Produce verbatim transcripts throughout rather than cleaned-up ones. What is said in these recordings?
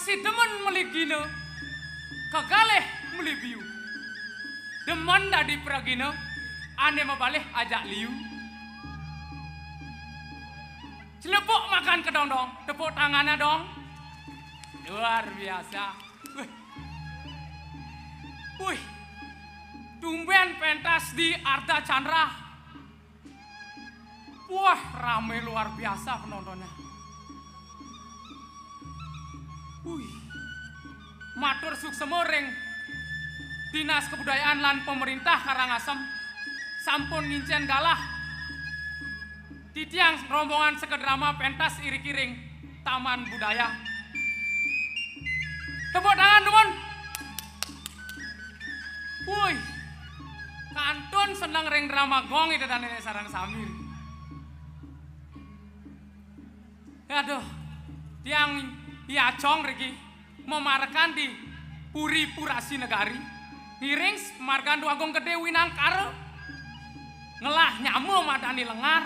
Si demen meli gina, kegalih meli biu. Demen dadi pragina, ané mabalih ajak liu. Celepuk makan kedong-dong, tepuk tangannya dong. Luar biasa. Wih. Wih. Tumben pentas di Ardha Candra. Wah, ramé luar biasa penontonnya. Wih. Matur suksema ring Dinas Kebudayaan lan pemerintah Karangasem sampun ngincén galah titiang rombongan sekedrama pentas irik-iring Taman Budaya. Tepuk tangan, dumun. Wih, kantun seneng ring drama gong ida dané sareng sami. Aduh, tiang iacong riki mamarekan di Puri Purasi Negari. Ngiring Margandu Agung Gedé Winangkara. Ngelah nyama madani lengar.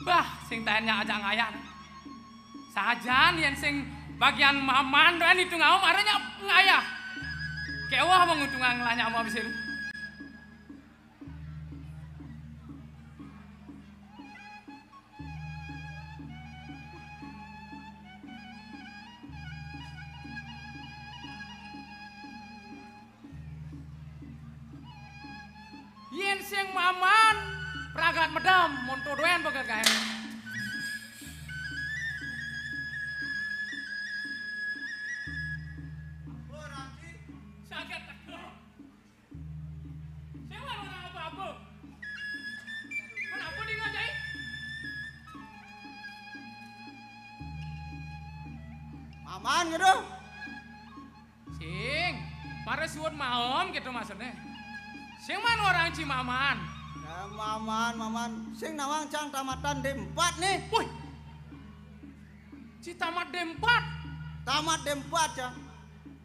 Bah, sing taén nya ajak ngayah. Sajan yén sing bagian maman doén itu ngau mara nya ngayah. Kéweh menguntungan ngelah nyama bisin. Yén sing maman, pragat medem, mun to doén pegagaé. Saget teka. Sing ora apa-apa. Kenapa nih ngajai? Maman gitu. Sing, mara suud maem gitu maksudnya. Sing man orang Cimaman. Ya, maman, maman. Sing nawang cang tamatan D empat nih. Wih. Ci tamat D empat. Tamat D empat, cang.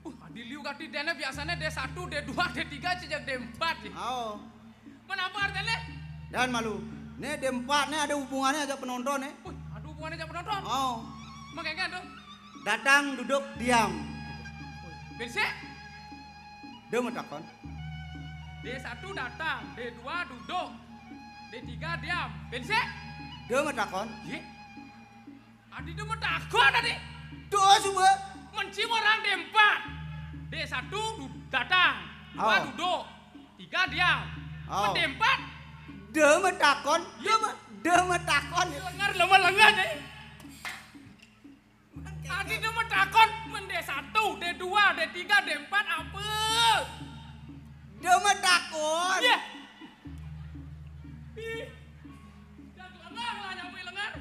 Uh, adi liu kati déné biasané D satu, D dua, D tiga, ci jeg D empat ya. Oh. Menapa artinya? Dan malu. Nih D empat nih ada hubungannya ajak penonton nih. Wih, ada hubungannya ajak penonton. Oh. Makanya tuh. Datang, duduk, diam. Bénsik. Dia mau takon. D satu datang, D dua duduk, D tiga diam. Bénsik. Dia mau takon. Yé. Adi dia mau takon tadi. Tuh, coba. Mencium orang D empat. D satu du- datang, dua Oh. duduk, tiga diam. Oh. D empat. Dia mau takon, dia mau, dia mau takon. Lengar, lemah lengar deh. Adi dia mau takon, men D satu, D dua, D tiga, D empat apa? Dia mau takon. Iya. Ih. Dah lengar lah nyamui lengar.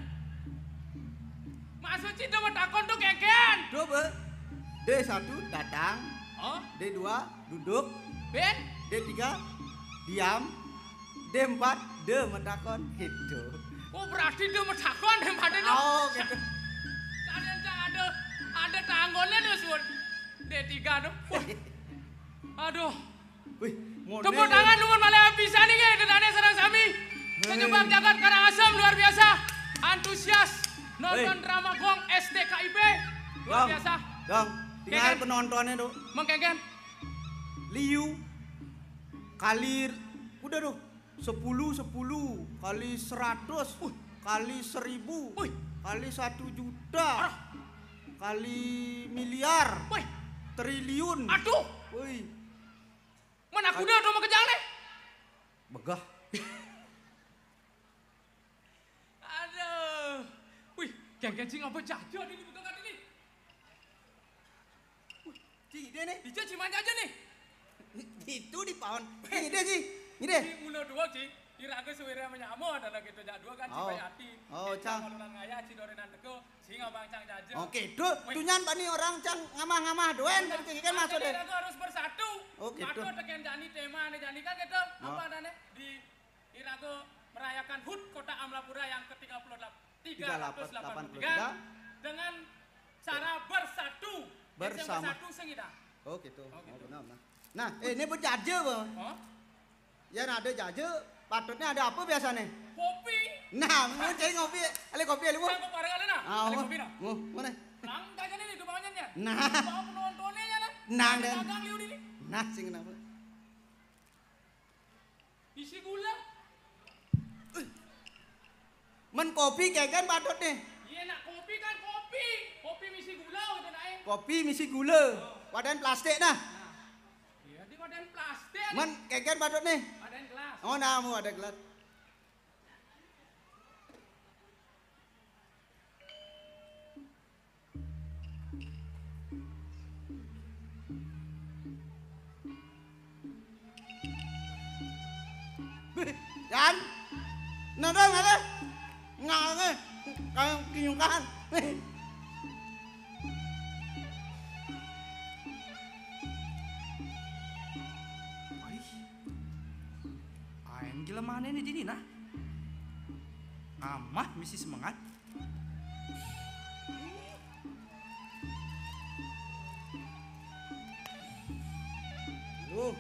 Maksud ci dia mau takon tuh kéngkén. Coba. D satu datang. Oh? D dua duduk. Bén? D tiga diam. D empat dia mau takon gitu. Oh, berarti dia mau takon D empat itu. Oh, gitu. Ada, ada, ada tanggulnya tuh, Sun. D tiga tuh. Wah. Aduh. Wih, model. Tepuk tangan nuwun malih pisan nggih, dedane sareng sami. Hei. Kejebak jagat Karangasem luar biasa. Antusias nonton Hei. Drama Gong S T K I P. Luar Gong, biasa. Gong, tinggal Kéngkén. Penontonnya tuh. Mengkéngkén. Liu kali, udah tuh, sepuluh, sepuluh kali seratus, Wih. Kali seribu, Wih. Kali satu juta, Arah. Kali miliar, Wih. Triliun. Aduh. Wih. Mana kuda tuh mau kejang nih? Begah. Aduh. Wih, geng-geng apa jaja ini buka kali ini? Wih, ci, dia nih. Ija ciman jaja nih. Itu di pohon. Ini dia, ci. Ini dia. Ini mula dua, ci. Iraga suwira menyamo adalah gitu jak dua kan, ci Oh. Bayati. Oh, Kita cang. Maluran ngaya, ci dorenan teko. Sing abang cang jaja. Oke, tuh, Wih. Tunyan bani orang cang ngamah-ngamah doen, kan, kan maksudnya. Iraga harus bersatu. Oh, gitu. Maka teken jani tema nih jani kan gitu. Oh. Apa adanya? Di iraga merayakan hut Kota Amlapura yang ke tiga puluh delapan, tiga ratus delapan puluh tiga dengan cara bersatu. Bersama. Yang bersatu sing ida. Oh, gitu. Oh, gitu. Oh, benar, benar. Nah, eh, ini berjaja, Bang. Oh? Ya, nah, ada jaja, patutnya ada apa biasanya? Kopi. Nah, mau cari ngopi, ada kopi, ada, Bu? Saya mau bareng ada, nah. Ah, ada oh. Kopi, nah. Mau, mana? Lang, jajan ini, tuh, bawahnya, ya. Nah. Bawa penontonnya ya, nah. Nah, dan. Dagang liu ini. Nah, sing kenapa? Isi gula. Men kopi kénkén patut nih. Iya, nak kopi kan kopi. Kopi misi gula gitu, nak, eh. Kopi misi gula. Oh. Wadah plastik nah. Nah. Iya, di wadah plastik. Men kénkén patut nih. Wadah gelas. Oh, nah, mau wadah gelas. Yan, nonton ada nggak ada kayak kinyukan. Aing jelemané di dini nah. Amah misi semangat. Duh.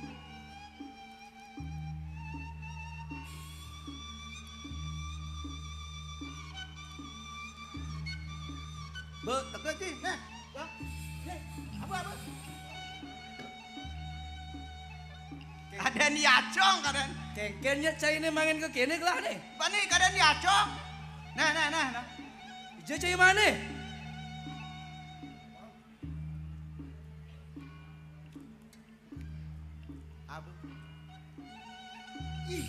Be, teka sih. Nah, Bang. Nih, apa, apa? Kadén yacong, kadén. Kénkénnya cai ini main ke kene lah nih. Bani kadén yacong. Nah, nah, nah, nah. Ija cai mana? Apa? Ih,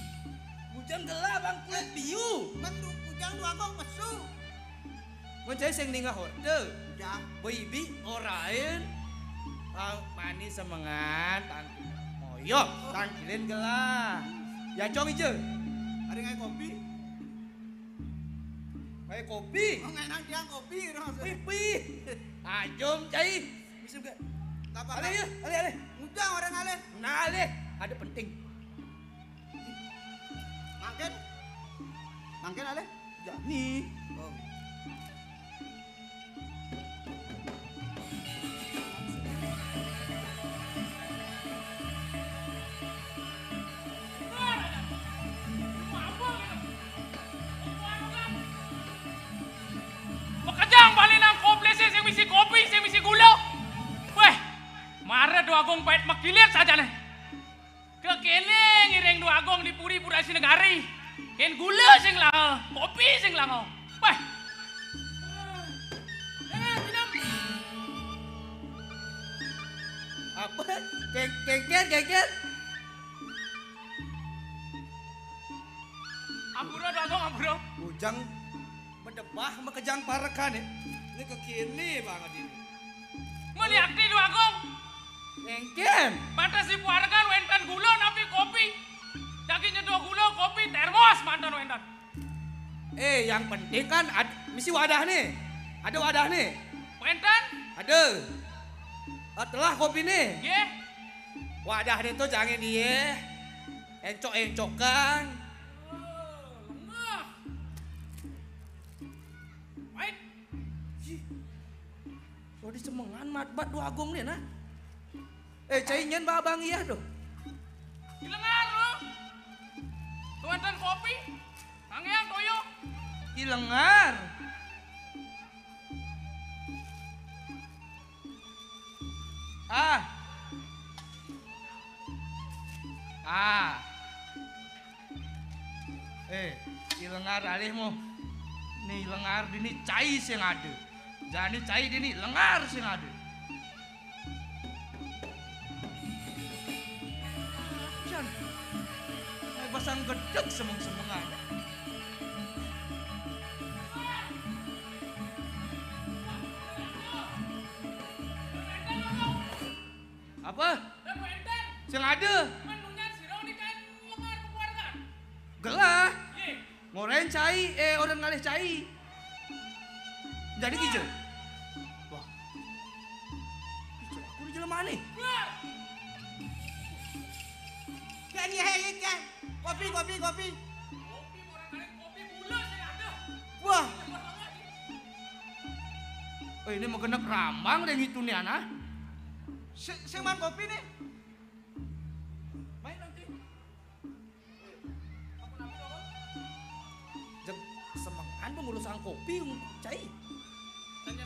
bujang gelah bang kulit biu. Mén bujang dua kong pesu. Mun cai sing ningah order. Bujang. Bibi orain. Tang manis semengan, tang moyok, tang kilin gelah. Yacong ija. Ada ngai kopi. Ngai kopi. Oh, ngai nang tiang kopi, dong. Pipi. Ajum cai. Bisa gak? Gak apa-apa. Alih ya, alih, alih. Ngujang orang alih. Nah, alih. Ada penting. Mangkin? Mangkin alih? Jani. Oh. Makejang balik nang koplese sing misi kopi, sing misi gula. Weh, mara Dwagung pait makilit saja nih. Kekene ngiring Dwagung di puri pura si negari. Kén gula sing lango, kopi sing lango. Weh. Apa? Kénkén, kénkén. Ampura, Dwagung, ampura. Bujang bedebah makejang parekan, eh. Ini kekene banget ini. Meliakti, Dwagung. Kénkén. Pantes di parekan wénten gula napi kopi. Daging nyeduh gula, kopi, termos manten wénten. Eh, yang penting kan ad-, misi wadah nih. Ada wadah nih. Wénten? Ada. Ah, telah kopi nih. Nggih. Wadah nih tuh jangan dia. Encok-encokan. Oh, lemah. Baik. Ih. Lo di semengan mat bat Dwagung nih nah. Eh, cai nyén babang iya tuh. Di lengar lo. Tuan kopi. Tangiang toyo. Di lengar. Ah. Ah. Eh, di lengar alih mo. Ni lengar dini cai sing ada. Jani cai dini lengar sing ada. Jan. Ai pasang gedeg semeng-semengan. Apa? Sing ada. Gelah. Ngorain cai, eh, orang ngalih cai. Jadi kija. Wah. Kija aku di jelema nih. Kan ya, ya, kan. Kopi, kopi, kopi. Wah. Oh, ini mau genep rambang deh gitu nih, anak. Sing, sing man kopi nih. Main nanti. Jeg semengan pengurusan kopi, cai. Tanya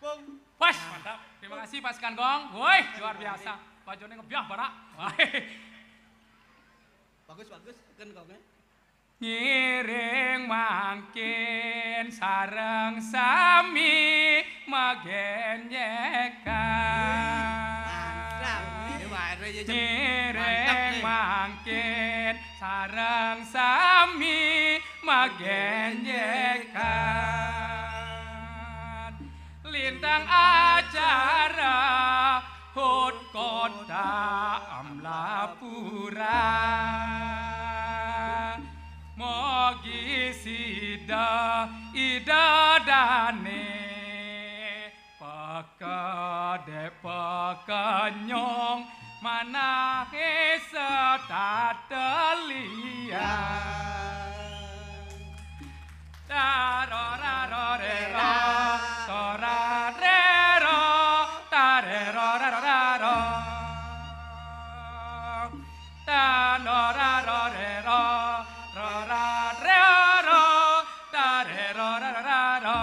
Pung. Wes, mantap. Terima kasih pasukan gong. Woi, luar biasa. Bajone ngebyah barak. Wah. Bagus, bagus. Kan gongnya. Ngiring mangkin sareng sami magenjekan. Mantap. Ini baru aja, Cep. Ngiring mantap nih. Mangkin sareng sami magenjekan. Lintang acara hut kota Amlapura. Mogi sida ida dane pekede pekenyong manahe setatelia. Taro raro rero, tora rero, tarero raro raro. Tano raro rero, rora rero, tarero raro raro.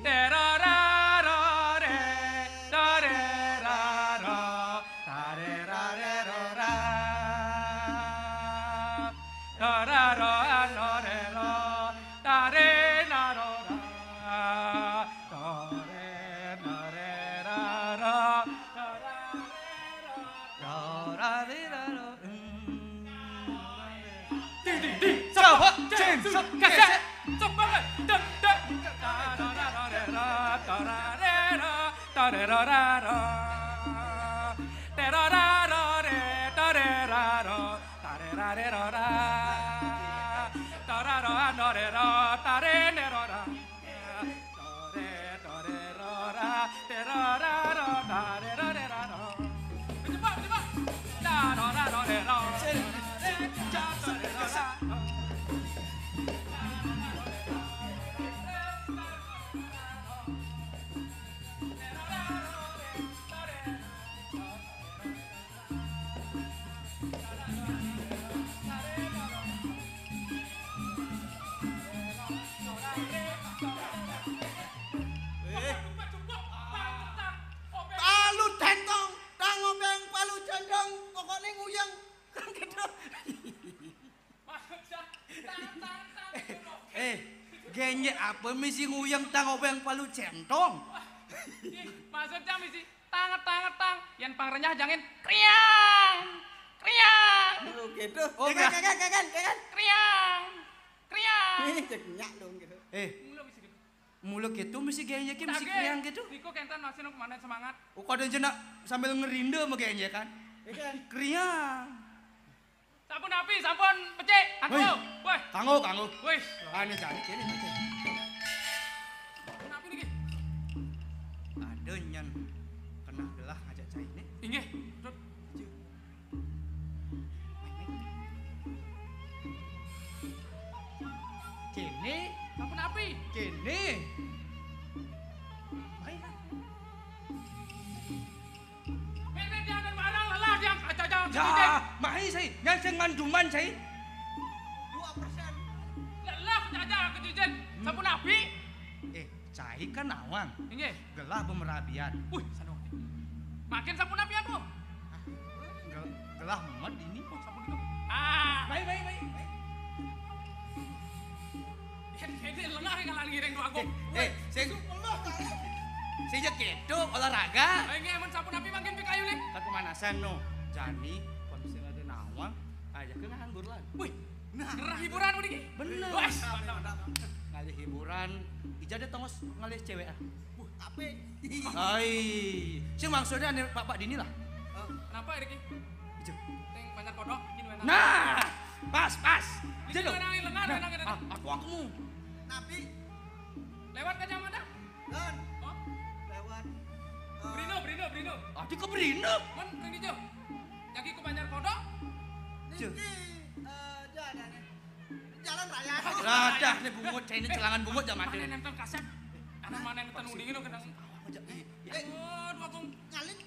Tero raro re, tare raro, tare rare rora. Rara ra no re ra, ta re na ro ra, ta re na re ra ra, ta ra re ra, ta ra re ra ro, mm. Di, di, di, sa, ha, cen, sa, ke, se. Sa, ba, ga, da, da. Ta ra ra ra re ra, ta ra re ra, ta re ra ra ra. Te ra ra ra re, ta re ra ro. Ta re ra re ro ra. Ta ra ro a no re ro, ta re ne ro ra. Ta re, ta re ro ra, te ro ra ro, ta re ro re ra ro. Cepat, cepat. Ta ro ra ro re ro. Eh. Palu dentong, tang obeng palu jendong, pokoknya nguyang. Eh, genjek apa misi nguyang tang obeng palu centong? Ih, maksudnya misi tanget, tanget, tang. Yen pang renyah jangin kriang. Kriang. Oh, gitu. Oh, enggak. Kan, kan, kan, kan, kan. Kriang. Kriang. Ini cek nyak dong gitu. Eh, mula misi gitu. Mula gitu misi genjek misi kriang gitu. Niku kenten masih nuk mana semangat. Oh, kadang jenak sambil ngerinda sama genjek kan. Iya kan? Kriang. Sampun api, sampun becik. Anu, woi. Woi. Kanggo, kanggo. Woi. Ane jane kene iki. Sampun api niki. Ada nyan kena gelah ngajak cai ne. Inggih, Dut. Kene. Sampun api. Kene. Main. Mene diangen barang lelah diang aja-aja. Ya, mahi sai, nyang sing manduman sai. Dua persen. Lelah jaja kejijin. Hmm. Sampun abi. Eh, cai kan nawang. Inggih. Gelah pemerabian. Wih, sanong. Makin sampun abi aku. Gel- gelah med ini. Oh, sampun itu. Ah. Baik, baik, baik, baik. Kene lengah kalah ngiring dua gong. Eh, eh, sing, sing ya gitu, olahraga. Ayo, nggih, amun sampun api mangkin pikayu nih. Kan pemanasan no. Jani, kalau misalnya ada nawang, aja ke ngahan burlan. Wih, nah, gerah hiburan mriki. Bener. Wes, mantap, mantap. Ngalih hiburan, ija ada tongos ngalih cewek ah. Wah, ape? Hai, sing maksudnya ane Pak Pak Dini lah. Eh, kenapa iki? Ijo. Teng Banjar Kodok, iki enak. Nah, pas, pas. Iki enak, enak, enak, enak. Ah, aku, aku. Napi? Lewat kacamata? Don. Oh? Lewat. Eh, Brino, Brino, Brino. Adi ke Brino? Mon, Brino, Jo. Jagi ku Banjar Kodok? Niki, eh, jalan, jalan raya. Radah nih bungut, ini celangan bungut zaman. Mana nonton kasep? Anak mana nonton uning itu kena. Aja. Eh, aduh, aku ngalih.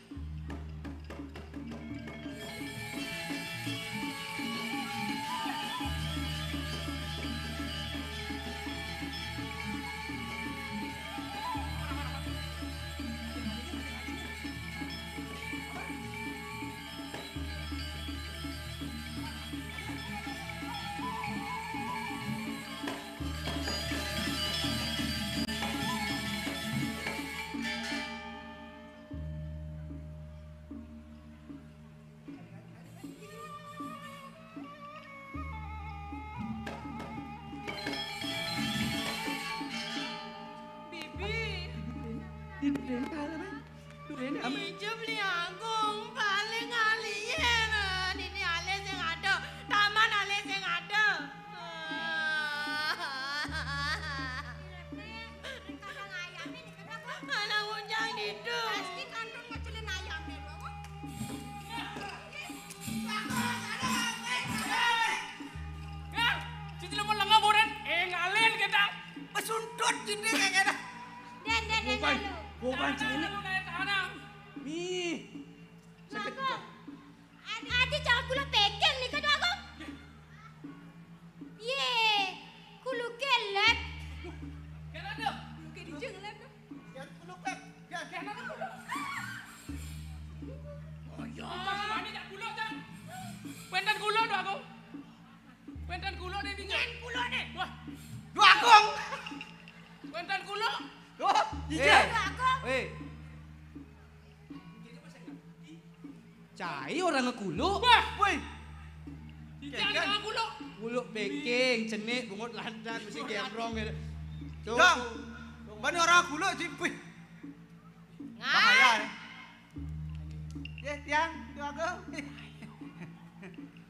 Duréné apa? Duréné apa? Ijo Beli Agung, paling alien. Nini alih sing ada, taman alih sing ada. Anak unjang ditu. Pasti kantong ngecelin ayamnya, Bang. Ya, sing lemu lenga boren, eh, ngalin kita. Pesuntut gitu kayak gitu. Den, den, den, Bukan, lalu. Bukan Tanah, sini. Lalu naik tanah. Nih. Sakit Mangga. Juga. Adi, adi jangan pula pegang nih, kan, Agung? Ye, kuluké lép. Kena tu. Kuluké dijeng lép tu. Jangan kuluké. Jangan. Kena tu. Oh, ya. Bukan semuanya jak kuluk, Cak. Wénten kuluk tu, Agung. Wénten kuluk deh, Bing. Yen kuluk deh. Wah. Duh, Agung. Wénten kuluk. Oh, iya. Eh. Duh, Agung. Eh. Cai orang ngekuluk. Wah. Woi. Ikan Keken. Orang kuluk. Kuluk beking, cenik, bungut landan, mesti gembrong gitu. Tuh. Dong. Mana orang kuluk, Cik? Wih. Bahaya, ya. Ya, tiang, itu aku.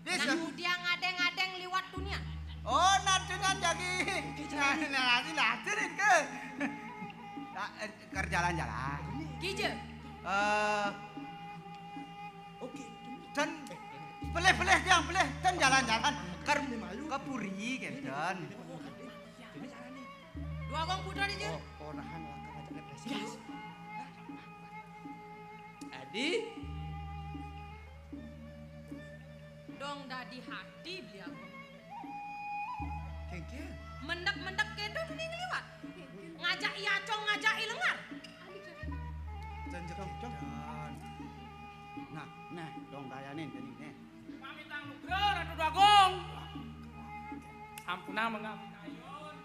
Yes, nah, ya. Dia ngadeng-ngadeng liwat tunian. Oh, nah, tunian jagi. Nah, nah, lagi, nah, cerit ke. Nah, eh, ker jalan-jalan. Gija. Eh, oke. Dan pelih-pelih, tiang, pelih. Dan jalan-jalan. Ker ke puri, gitu. Dua wong putra di jero. Oh, ponakan lakar ajak depresi. Yes. Adi. Dong dadi hati beli aku. Kengkeng. Mendek-mendek kedo tuni ngeliwat. Ngajak i acong, ngajak i lengar. Janjek cong. Nah, nah, dong dayanin, deni, nih. Pamit nugra, Ratu Dwagung. Ampuna mengganggu kayun.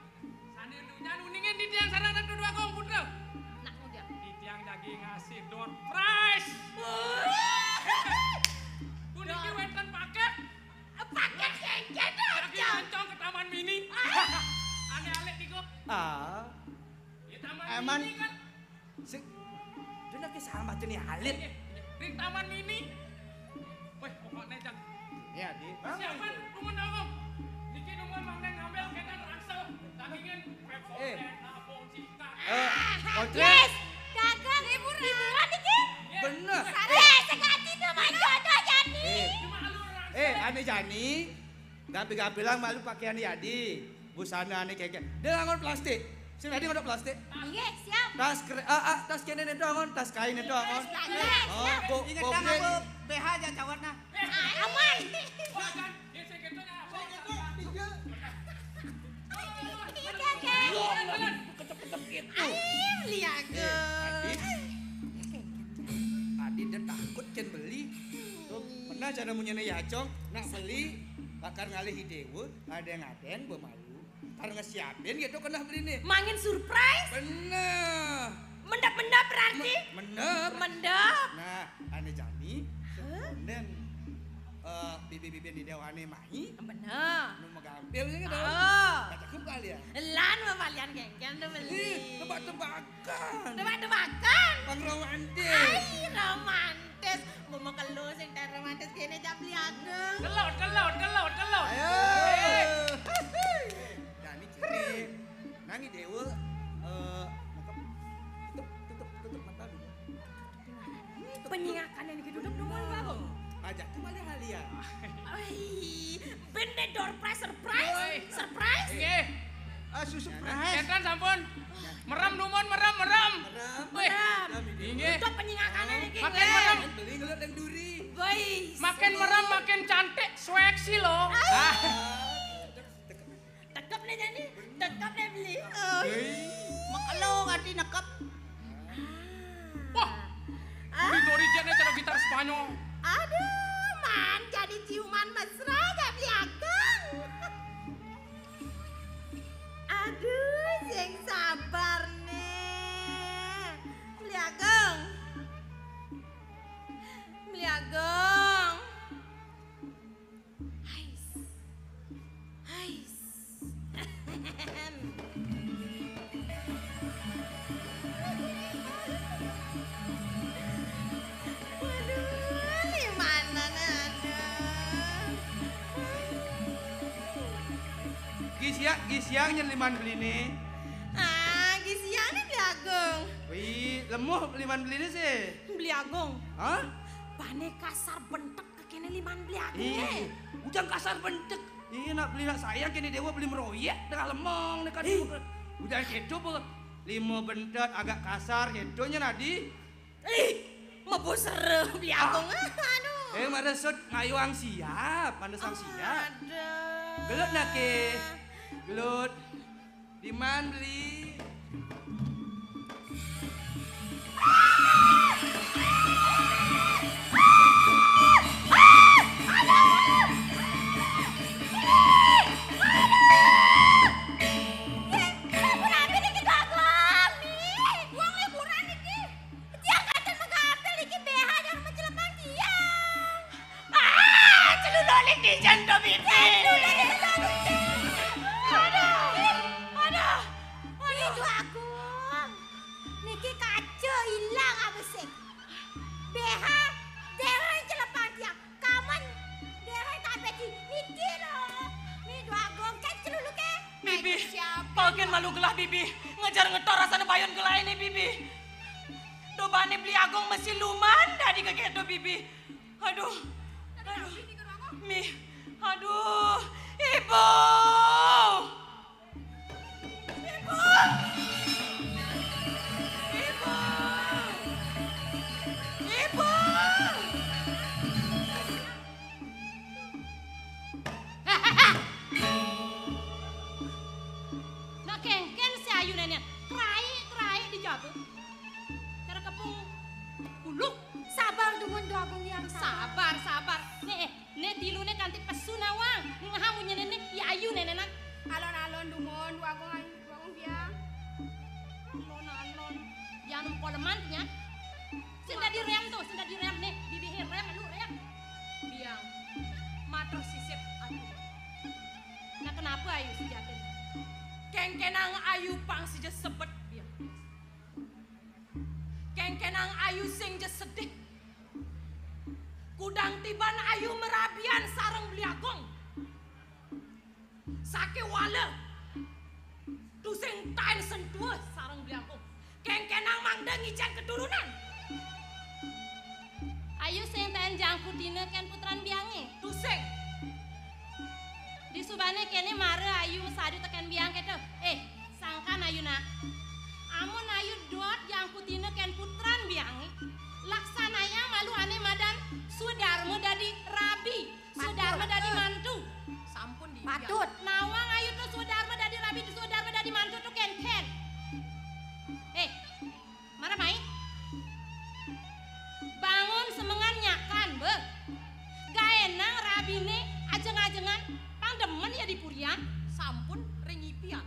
Sané dunya nuningin titiang sareng Ratu Dwagung, putra. Nak ngudiang. Titiang jagi ngasih door prize. Wih. Puniki wénten paket. Paket kengkén, jagi Acong. Ancong ke Taman Mini. Ah. Ané alit niku. Ah. Di Taman Mini kan. Sing, dene ki sama macam ni alit. Ring Taman Mini. Weh, pokoknya, Jang. Ya, Di. Siapa? Tunggu, tunggu. Niki nunggu Mang Neng ngambil kena rangsel. Dagingin Pepsi, eh. Nabung, Cinta. Eh, Kontre. Yes. Dagang hiburan. Hiburan niki. Bener. Sare sekaji tuh, Mang Jodoh Jani. Eh. Cuma lu rangsel. Eh, ane Jani. Gampil-gampilang malu pakaian Yadi. Busana ane kengkén. Dia ngangon plastik. Sing Yadi ngangon plastik. Nggih, siap. Tas kre-, ah, ah, tas kéné itu ngangon, tas kain itu ngangon. Yes, siap. Oh, bo-, ingat bo-, jangan bo-, bo-, B H aja cawat nah. Ah, aman. Kecep-kecep gitu. Ayo, liaga. Eh, Adi. Adi dia takut kan beli. Tuh, pernah cara punya nih ya, Cong, nak beli, bakar ngalih idewe, ada yang ada yang bemalu. Karena siapin gitu kena beli nih. Mangin surprise? Bener. Mendap-mendap berarti? Me-, mendap. Mendap. Nah, ane Jani, hah? Konden, eh, bibi-bibi di dewane mai. Bener. Nu megampil gitu. Oh. Kata kum kali ya. Lan mapalian kengkén tuh beli. Ih, tebak-tebakan. Tebak-tebakan. Bang romantis. Ai, romantis. Mau kelo sing tak romantis kene jam beli aku. Kelot, kelot, kelot, kelot. Ayo. Eh. Jani ciri. Nangi dewa, eh, nangkep. Tutup, tutup, tutup mata dulu. Penyingakan yang ditutup dulu, Bang. Aja tuh malah halia. Oi, ben deh door prize surprise. Oi. Surprise. Nggih. Ah, susu surprise. Kénten sampun. Merem dumun, merem, merem. Merem. Wih. Merem. Inggih. Untuk penyingakan ini, makin nggih. Merem. Beli ngelut dan duri. Woi. Makin merem, makin cantik, seksi loh. Ah. Ah. Tekep nih, Jani. Tekep nih, beli. Oh. Hei. Makelo ati nekep. Wah. Ah. Dori-dori jane cara gitar Spanyol. Aduh, man, jadi ciuman mesra ya, beli Ageng. Aduh, sing sabar nih. Beli Ageng. Beli Ageng. Hais. Hais. Siang, gi siang nyén Liman Beliné. Ah, gi siang né Beli Agung. Wih, lemuh Liman Beliné sih. Beli Agung. Hah? Bané kasar bentek kéné Liman Beli Agung. Ih, ujang kasar bentek. Ih, nak Beli nak sayang kéné déwa Beli meroyék tengah lemong né kan. Ih. Ujang kéto apa? Lima bentek agak kasar kéto nyén adi. Ih, mabusera Beli Agung. Ah. Aduh. Eh, mara sut ngayuang siap, mandesang siap. Aduh. Gelut nak ké. Gelut. Diman Beli? Tiang kantun magapil niki B H dadi macelepang tiang. Ah, celuluk niki jantung pipi. Aduh, aduh, aduh. Ih, Dua Agung. Niki kaca ilang abesik. B H dereng celepang tiang. Kamen dereng tapeti niki lho. Ni Dua Agung, cek celuluké. Bibi, paekin malu gelah Bibi. Ngejar ngetor rasane bayun gelahé né Bibi. Dobane Beli Agung masi luman dadi gegedo Bibi. Aduh. Aduh. Mi. Aduh. Ibu. Ibu. Ibu. Ibu. Nah, kéngkén si Ayu néné, trai-trai di jaba. Cara kepung buluk. Sabar, dumun, Dua Agung, yang sabar. Sabar, sabar. Né, eh, né tiluné kanti pesu nawang. Né ngaham munyiné né, I Ayu néné nak. Alon-alon, dumun, Dua Agung, Ayu, Dua Agung, biang. Alon-alon. Biang nemu koleman, nya. Sing dadi rem to, sing dadi rem né, bibihé rem, lu rem. Biang. Matur sisip Ayu. Nah, kenapa Ayu sujatiné? Kéngkénang Ayu pang sija sebet, biang. Kéngkénang Ayu sing ja sedih. Kudang tiban Ayu marabian sareng Beli Agung. Sakéwala tusing taén sentuh sareng Beli Agung. Kéngkénang mangda ngicén keturunan. Ayu sing taén jangkutina kén putran biangé. Tusing. Disubané kéné mara Ayu masadu tekén biang kéto. Eh, sangkan Ayu nak. Amun Ayu dot jangkutina kén putran biangé, laksanayang malu ané madan Sudarma dadi rabi. Sudarma dadi mantu. Sampun, Di. Patut. Nawang Ayu to Sudarma dadi rabi, Sudarma dadi mantu to kénkén. Eh, mara mai. Bangun semengan nyakan, beuh. Gaénang rabiné ajeng-ajengan, pang demen ya di purian. Sampun ring ipian.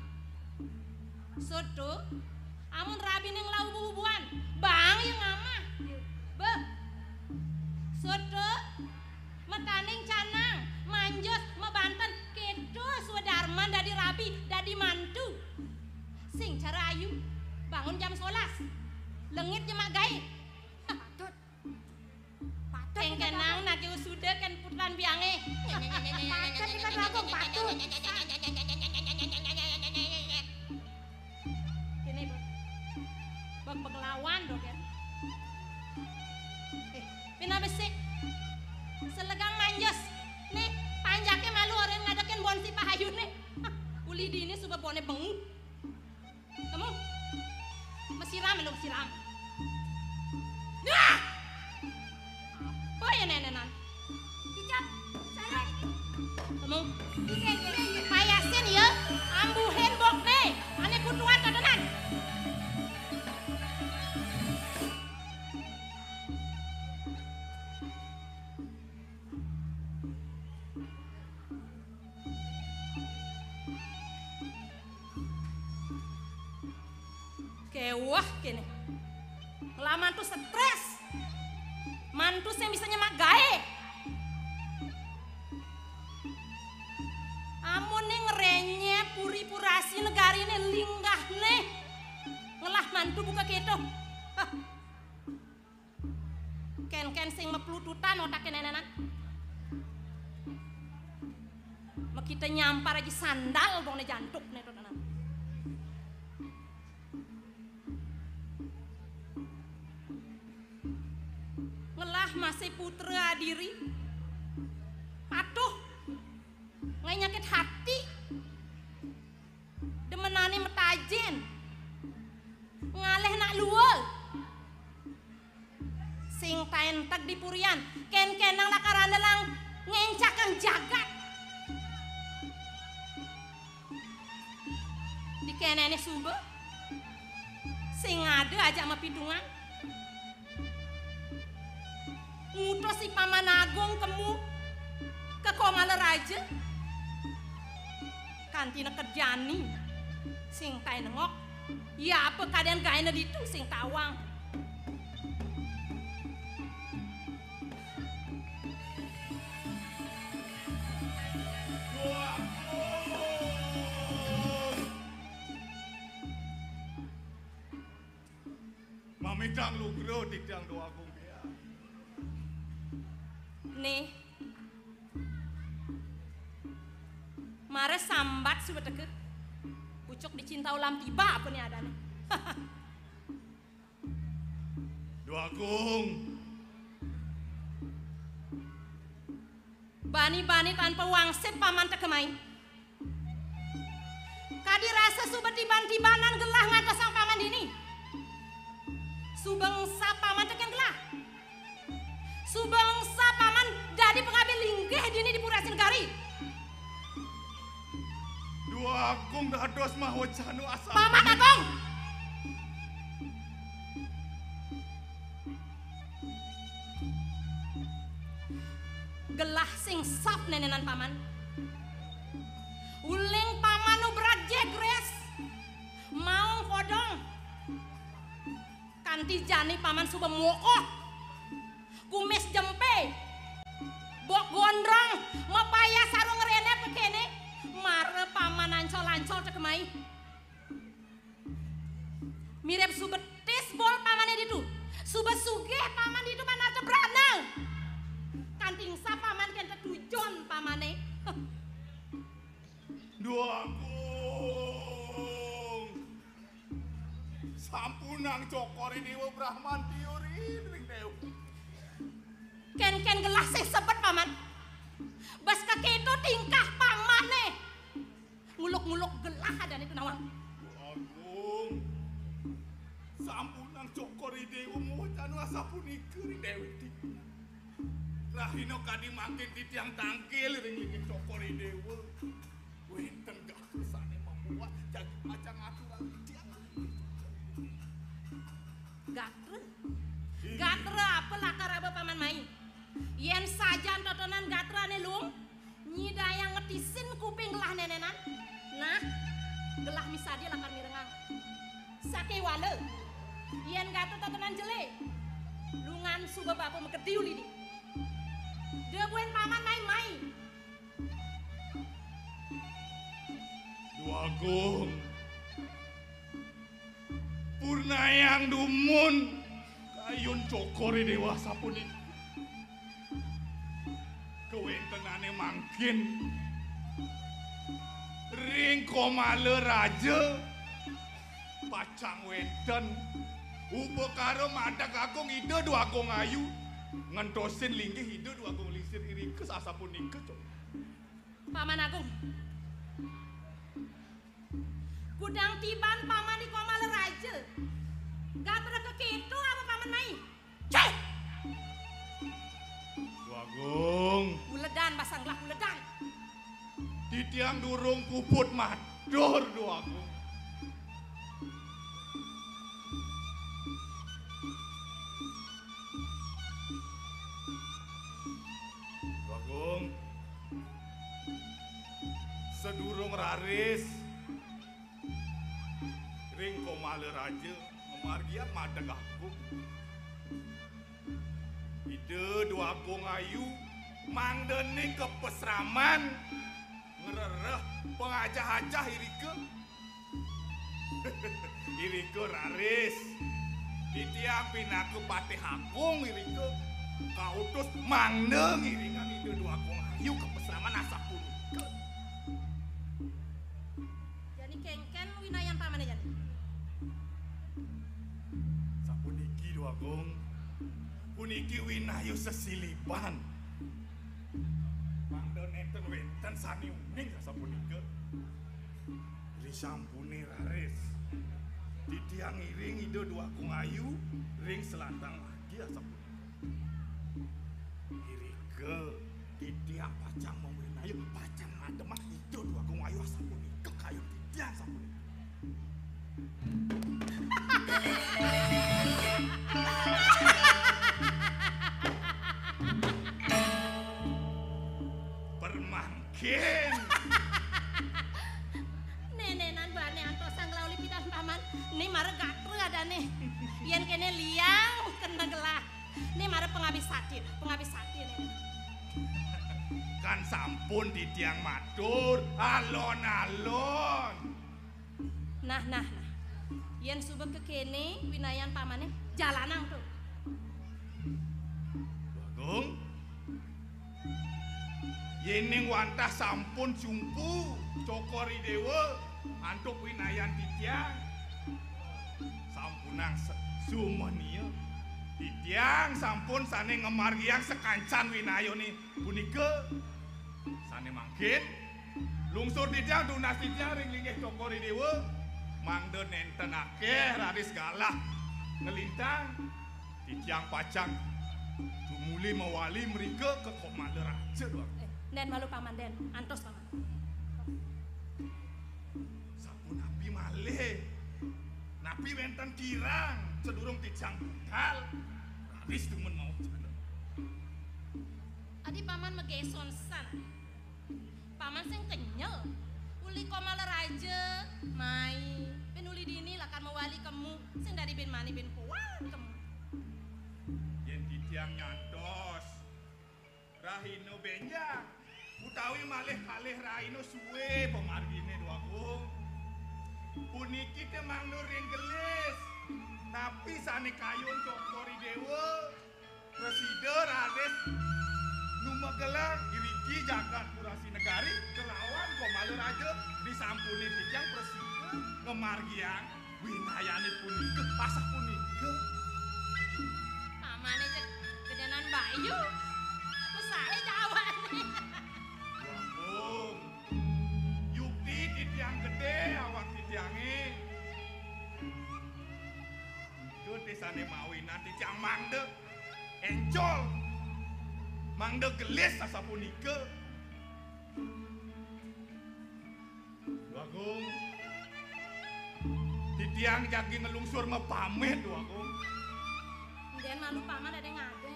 Soto, amun rabiné nglau ubu-ubuan, bang ya ngamah. Beuh. Soto, mataning canang, manjus, mabanten, kéto Sudarman dadi rabi, dadi mantu. Sing cara Ayu, bangun jam solas. Lengit nyemak gaé. Patut. Patut. Kéngkénang nagih usuda kén putran biangé. Patut kita Dua Agung, patut. Kéné, Bang. Bang, bang lawan to, kén. Eh, pina besik. Selegang manjus. Né, panjaké malu orahang ngadekin bon si Pak Ayu né. Uli dini suba boné bengi. Kamu masiram lu, masiram. Nah! Apa ya nénénan? Cicak, salah iki. Kamu payasin ya, ambuhin bokné, ané kutuan kadenan. Kéweh kéné. Ngelah mantu strés. Mantu sing bisa nyemak gaé. Amun né ngrenyep puri-purasi negariné linggahné. Ngelah mantu buka kéto. Hah. Kén-kén sing maplututan otaké nénénan. Kita nyampar aja sandal dong ne jantuk ne tuh tenan. Ngelah masih putra diri. Patuh. Ngai nyakit hati. Demenane metajen. Ngalih nak luul. Sing taen teg di purian, ken-kenang lakar ane lang ngencakang jagat. Dikenene suba, sing ada aja mapitungan. Ngutus si Paman Agung kemu ke Komala Raja. Kanti neked jani, sing taen nengok. Ya apa kaden gaene ditu sing tawang. Mamitang lugra titiang Dwagung Biang. Nih. Mare sambat suba teka. Pucuk dicinta ulam tiba apa nih adane. Dwagung. Bani-bani tanpa wangsit paman teka mai. Kadi rasa suba tiban-tibanan gelah ngantosang paman dini. Suba engsap paman teken gelah. Suba engsap paman dadi pangabe linggih dini di Pura Sinegari. Dwagung dados mahwacana asal. Paman Agung. Gelah sing sap nenenan paman. Uling paman ubrak jegres. Maung kodong. Kanti jani paman suba mokoh. Kumis jempe. Bok gondrong, mapayas sarung renet kene. Mara paman ancol-ancol teka mai. Mirip subetis bol pamane ditu. Suba sugih paman ditu paman arta brana. Kanti engsap paman ken tetujon pamane. Dwagung. Sampunang Cokor I Dewa Brahmantio ring dewi. Ken-ken gelah sing sebet paman. Bas keketo tingkah pamane. Nguluk-nguluk gelah adane tu nawang. Agung. Sampunang Cokor I Dewa mawacana asapunika ring dewi. Rahina kadi mangkin titiang tangkil ring linggih Cokor I Dewa. Wenten gatra sane mabuat jagi pacang aturang tiang. Gatra? Iya. Gatra apa lakar aba paman mai? Yen sajan totonan gatrane lung, nyidayang ngetisin kuping gelah nenenan. Nah, gelah misadia lakar mirengang. Sakewala, yen gatra totonan jele, lungan suba bapa makedi ulidi. Da buin paman mai-mai. Dwagung. Purnayang dumun kayun Cokor I Dewa sapunika. Kawentenane mangkin ring Komala Raja pacang wenten upakara madeg agung Ida Dwagung Ayu ngentosin linggih Ida Dwagung Lisir irika sasapunika, Cok. Paman Agung. Kudang tiban paman di Komala Raja. Gatra keketo apa paman mai? Cih! Dwagung. Uledan, basang gelah uledan. Titiang durung puput matur, Dwagung. Dwagung. Sadurung raris ring Komala Raja ngamargiang madeg agung. Ida Dwagung Ayu mangdaning kapasraman ngrereh pangajah-ajah irika. Irika raris titiang pinaka Patih Agung irika kautus mangda ngiringang Ida Dwagung Ayu kapasraman asapunika. Jani kénkén winayan pamané jani? Sapuniki, Déwa Agung. Puniki winaya sesiliban. Mangda nénten wénten sané uning sapunika. Risampuné raris titiang ngiring Ida Déwa Agung Ayu ring selatan margi sapunika. Irika titiang pacang mawinaya, pacang mademang Ida Déwa Agung Ayu sapunika kayun titiang sapunika. Permangkin. Nénénan bané antosang nglauli pidan paman, né mara gatra adané. Yén kéné liang kena gelah. Né mara pangabih sati, pangabih sati né. Kan sampun titiang matur, alon-alon. Nah, nah, nah. Yén suba kékéné winayan pamané, jalanang to. Bagong. Yéning wantah sampun sumpu Cokor I Déwa antuk winayan titiang, sampunang se-, sumenia. Titiang sampun sané ngamargiang sakancan winayané punika. Sané mangkin, lungsur titiang, tunas titiang ring linggih Cokor I Déwa, mangda nénten akéh raris galah nglintang. Titiang pacang tumuli mawali mrika ka Komala Raja, Déwa. Eh, ndén malu, Paman, ndén. Antos, Paman. Sapunapi malih? Napi wénten kirang sadurung titiang budal? Raris dumun mawecana. Adi Paman magéson san. Paman sing kenyel. Uli Komala Raja, mai. Bin uli dini lakar mawali kemu. Sing dadi bin mani bin kuat kemu. Yén titiang nyantos rahina bénjang, utawi malih kalih rahina sué pamarginé, Déwa Agung. Puniki té mangda ring gelis. Napi sané kayun Cokor I Déwa? Prasida raris numegelang iriki jagat Purasi Negari kelawan Komala Raja, disampuné titiang prasida ngamargiang winayané punika, asapunika. Pamané jeg gedenan bayu. Pesaé jawané. Wambung. Yukti titiang gedé awak titiangé. Gedé sané mawinan titiang mangda éncol. Mangda gelis asapunika. Déwa Agung. Titiang jagi nglungsur mapamit, Déwa Agung. Ndén malu Paman ada ngadén.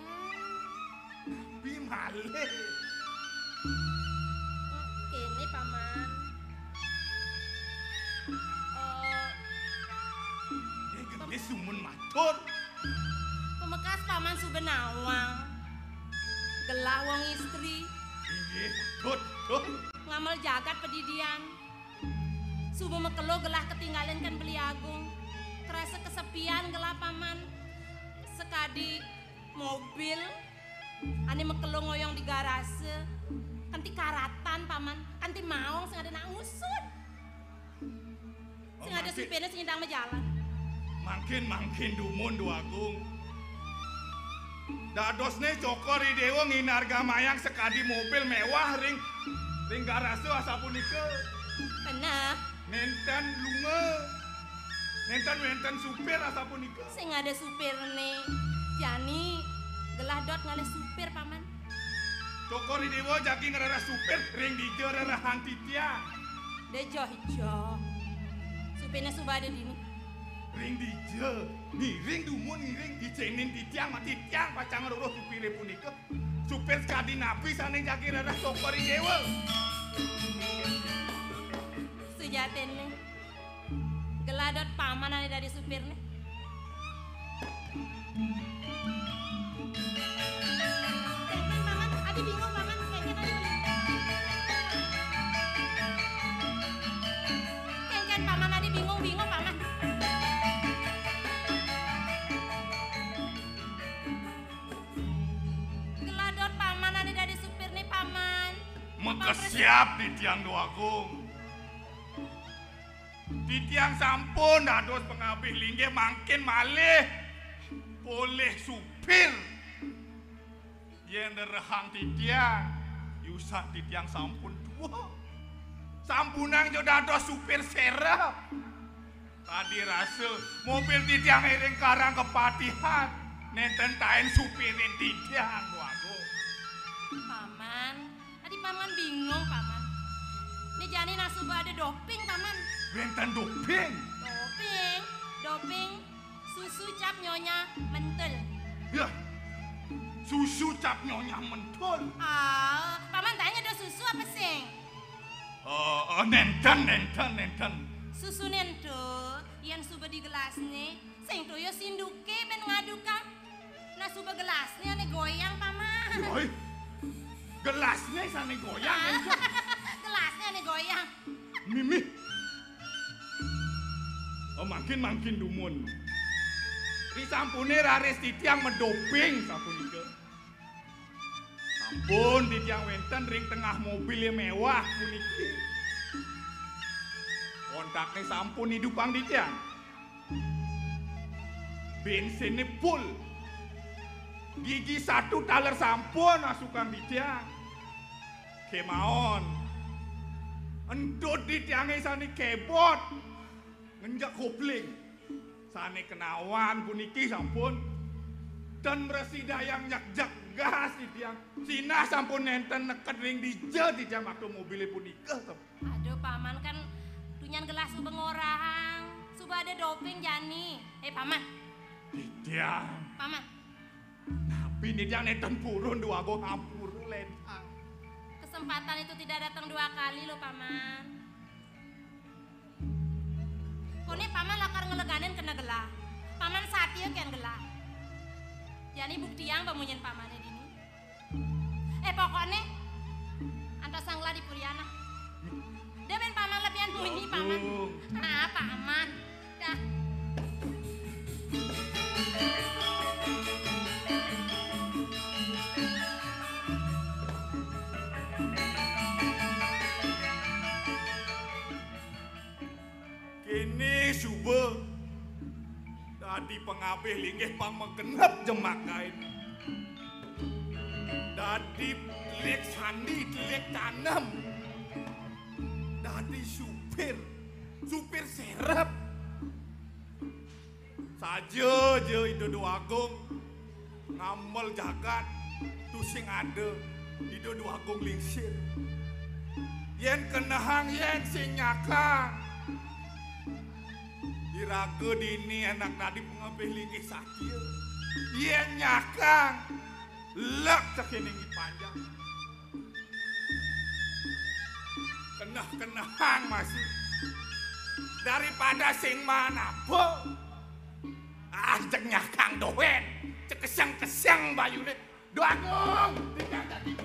Napi malih? Kéné, Paman. Eh, eh, gelis dumun matur. Pamekas Paman suba nawang. Gelah wong istri. Inggih, patut, patut. Ngamel jagat padidian. Suba makelo gelah katinggalin kan Beli Agung. Karasa kasepian gelah Paman. Sakadi mobil ané makelo ngoyong di garase. Kanti karatan, Paman. Kanti maong sing ada nak ngusud. Sing ada supirné sing nyidang majalan. Mangkin, mangkin dumun, Déwa Agung. Dadosné Cokor I Déwa nginargamayang sakadi mobil méwah ring, ring garase asapunika. Beneh. Nénten lunga. Nénten wénten supir asapunika. Sing ada supirné. Jani gelah dot ngalih supir, Paman. Cokor I Déwa jagi ngrereh supir ring dija rerehan titiang. Dija, ija. Supirné suba ada dini. Ring dija, ngiring dumun ngiring, icénin titiang, mati titiang pacang ngruruh supiré punika. Supir sakadi napi sané jagi rereh Cokor I Déwa? Sujatiné. Gelah dot Paman ané dadi supirné. Kénkén Paman, adi bingung Paman, kénkén adi bingung. Kénkén Paman adi bingung, bingung Paman. Gelah dot Paman ané dadi supirné, Paman. Makesiab titiang, Déwa Agung. Titiang sampun dados pangabih linggih, mangkin malih polih supir. Yén rerehang titiang, yusan titiang sampun tua. Sampunang ja dados supir serep. Tadi rasa mobil titiang iring karang kepatihan, nénten taén supirin titiang, Dwagung. Paman, tadi Paman bingung, Paman. Né jani nah suba ada doping, Paman. Wénten doping? Doping, doping, susu cap nyonya mentul. Yah, susu cap nyonya mentul. Ah, Paman tanya ada susu apa sing? Oh, oh, nénten, nénten, nénten. Susu nénten, yén suba di gelasné, sing toya sinduké bén ngadukang. Nah, suba gelasné ané goyang, Paman. Woi, gelasné sané goyang, ah, nénten. Gelasné ané goyang. Mimih. Oh, mangkin-mangkin dumun. Risampuné raris titiang madoping sapunika. Sampun titiang wénten ring tengah mobil mewah puniki. Kontakné sampun idupang titiang. Bénsinné pul. Gigi satu taler sampun asukang titiang. Kémaon. Entut titiangé sané kébot. Ngenjek kopling. Sané kenawan puniki sampun ten mrasidayang nyegjek gas titiang. Sinah sampun nénten neked ring dija titiang makta mobilé punika. Aduh, Paman kan tunyan gelas suba ngorahang. Suba ada doping jani. Eh, Paman. Titiang. Paman. Napi titiang nénten purun Dwagung, ampura léntang. Kesempatan itu tidak datang dua kali loh, Paman. Koné Paman lakar ngeleganin kena gelah. Paman satia kén gelah. Jani buktiang pamunyin Pamané dini. Eh, pokokné antos sang gelah di purian. Dah bén Paman lebihan munyi, Paman. Aduh. Ah, Paman. Dah. Kéné suba dadi pangabih linggih pang magenep jemak gaé. Dadi telik sandi, telik tanem. Dadi supir, supir serep. Saja ja Ida Dwagung ngamel jagat, tusing ada Ida Dwagung lingsir. Yén kenehang, yén sing nyakang. Iraga dini anak dadi pangabih linggih satia. Yén nyakang, lek cekening panjang. Keneh-kenehang masih. Daripada sing manapa. Ah, jeg nyakang doén. Cekeseng-keseng bayuné. Dwagung, tinggal dadi.